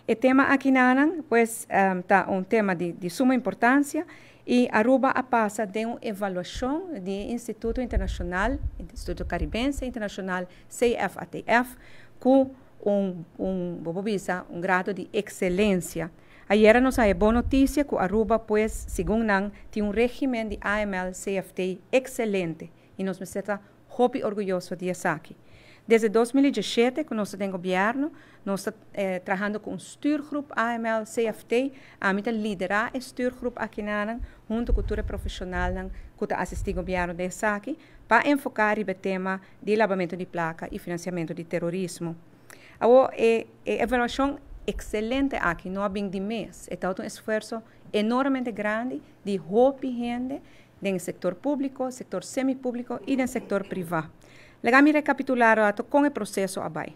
E tema aki nan, pues, ta un tema di suma importancia y Aruba a pasa den un evaluacion di Instituto Internacional, Instituto Caribense Internacional, CFATF, cu un bisa, un grado di excelencia. Ayera nos a haya bon noticia cu Aruba, pues, segun nan, tin un regimen di AML-CFT excelente y nos ta hopi orguyoso di esaki. Desde 2017, cu nos tin gobierno, nos ta trahando cu un stuurgroep AML CFT, ami ta lidera e stuurgroep aki nan, hunto cu tur profesional cu ta asisti gobierno di esaki, pa enfoca e tema di labamento di placa y financiamento di terorismo. E evaluacion excelente aki no a bin di mes, e un esfuerso enormemente grandi di hopi hende den sector publico, sector semi-publico y den sector priva. Laga mi recapitula con e proceso a bay.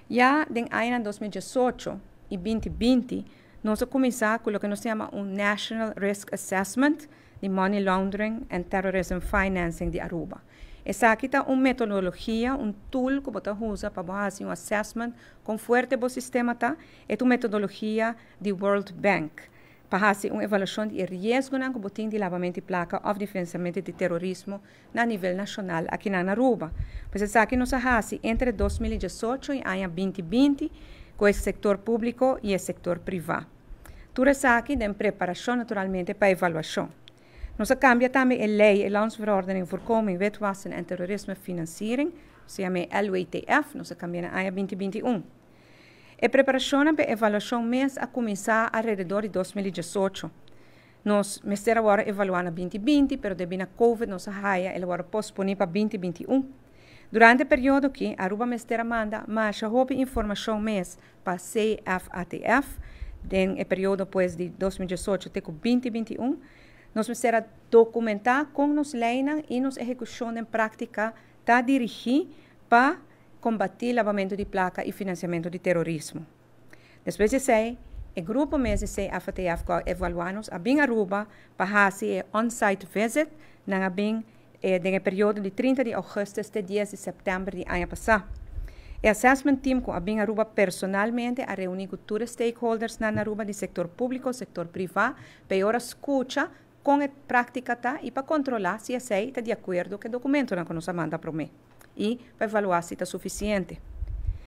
Ya den aña 2018 y 2020, nos a cuminsa cu loke nos ta yama un National Risk Assessment di Money Laundering and Terrorism Financing di Aruba. Esaki ta un metodologia, un tool cu bo ta usa pa haci un assessment con fuerte e sistema ta, e un metodologia di World Bank pa haci un evaluacion di riesgo cu tin di labamento di placa of di financiamento di terorismo na nivel nacional aki na Aruba. Pues esaki nos a haci entre 2018 y aña 2020 cu e sector publico y e sector priva. Tur esaki den preparacion naturalmente pa evaluacion. Nos a cambia tambe e ley, e Landsverordening Voorkoming Witwassen en Terrorismefinanciering, se yama LWTF, nos a cambia na aña 2021. E preparacion pa evaluacion mes a cuminsa alrededor di 2018. Nos mester a evalua na 2020, pero debi na COVID nos a haya el a pospone pa 2021. Durante e periodo aki, Aruba mester a manda mas hopi informacion mes pa CFATF, den e periodo, pues, di 2018 te 2021, nos mester a documenta con nos leynan y nos ehecucion den practica ta dirigi pa combati labamento di placa y financiamento di terorismo. Despues di esey, e grupo mes di CFATF cu a evalua nos a bin Aruba pa haci on-site visit nan a bin den e periodo di 30 di augustus te 10 di september di aña pasa. E assessment team cu a bin Aruba personalmente a reuni cu tur stakeholders na Aruba di sector publico, sector priva, pa ora scucha con e practica ta y pa controla si esey ta di acuerdo cu e documento cu nos a manda pa mi y pa evalua si ta suficiente.